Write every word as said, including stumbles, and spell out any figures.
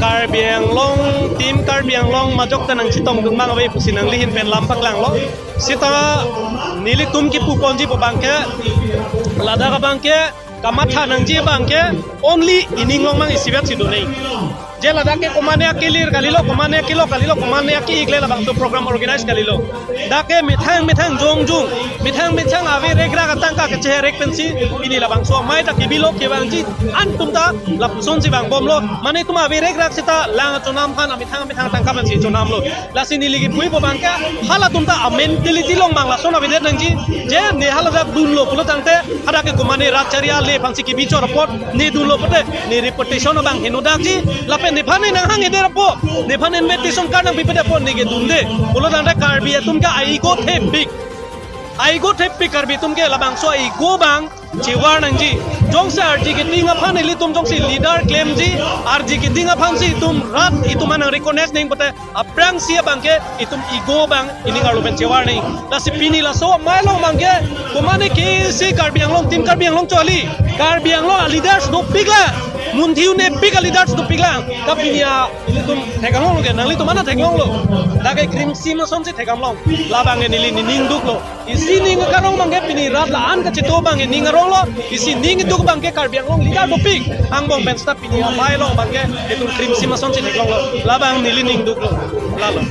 Karbi Anglong, Team Karbi Anglong majok ta nangchetongdun abang ave pusi nanglihin pen lam paklanglo. Seta nelitum kipu ponji pu abangke, ladak abangke kamatha nangji abangke only ining along abang isivet si do nang. Je ladak ke komane akelir kalilo, komane akelo kalilo, komane ake-ik le labangso program organize kalilo. Dak ke methang methang jongjung, methang methang ave rekrak atangka kacheherek pensi pini labangso amei ta kebilo kevangji an atum ta lapuson si vangbomlo. Mane itum ave rekrak seta lang achonam aphan amethang amethang tangka pensi chonamlo. Lasi neli kipu pu abangke halatum ta a-mentality along abang lason avedet nangji. Je ne haladak dunlo pulo tangte hadak ke komane rat chari ale aphansi kebichor apot ne dunlo pute ne reputation abang henodakji. Lapen nephan ne nanghang-edet apot, nephan invitation card nangpipedet apot ne kedunde pulo tangte Karbi atum ke a-ego thepik. A-ego thepik Karbi atum ke, labangso a-ego abang chevar nangji. Jongsi arje keding aphan ilitum jongsi leader klemji, arje keding aphansi itum rat itum anang recognize nang pute aphrangsi abangke itum ego abang ining arlo pen chevar nang. Lasi pini laso amei along abangke komane ke isi Karbi Anglong, Team Karbi Anglong choli, Karbi Anglong a-leaders dopiklang, munthi un-epik a-leaders dopiklang. Ta pini a ilitum theklonglo ke, nanglitum ana theklonglo. Dak ke krimsim asonsi theklonglong. Labang ke neli nening duklo. Isi ning karong abangke pini rat la-an kachito abang ining aronglo. Isi ning duk abangke Karbi Anglong leader dopik angbong pen seta pini amei along abangke itum krimsim asonsi theklonglo. Labang neli ning duklo. Lalo.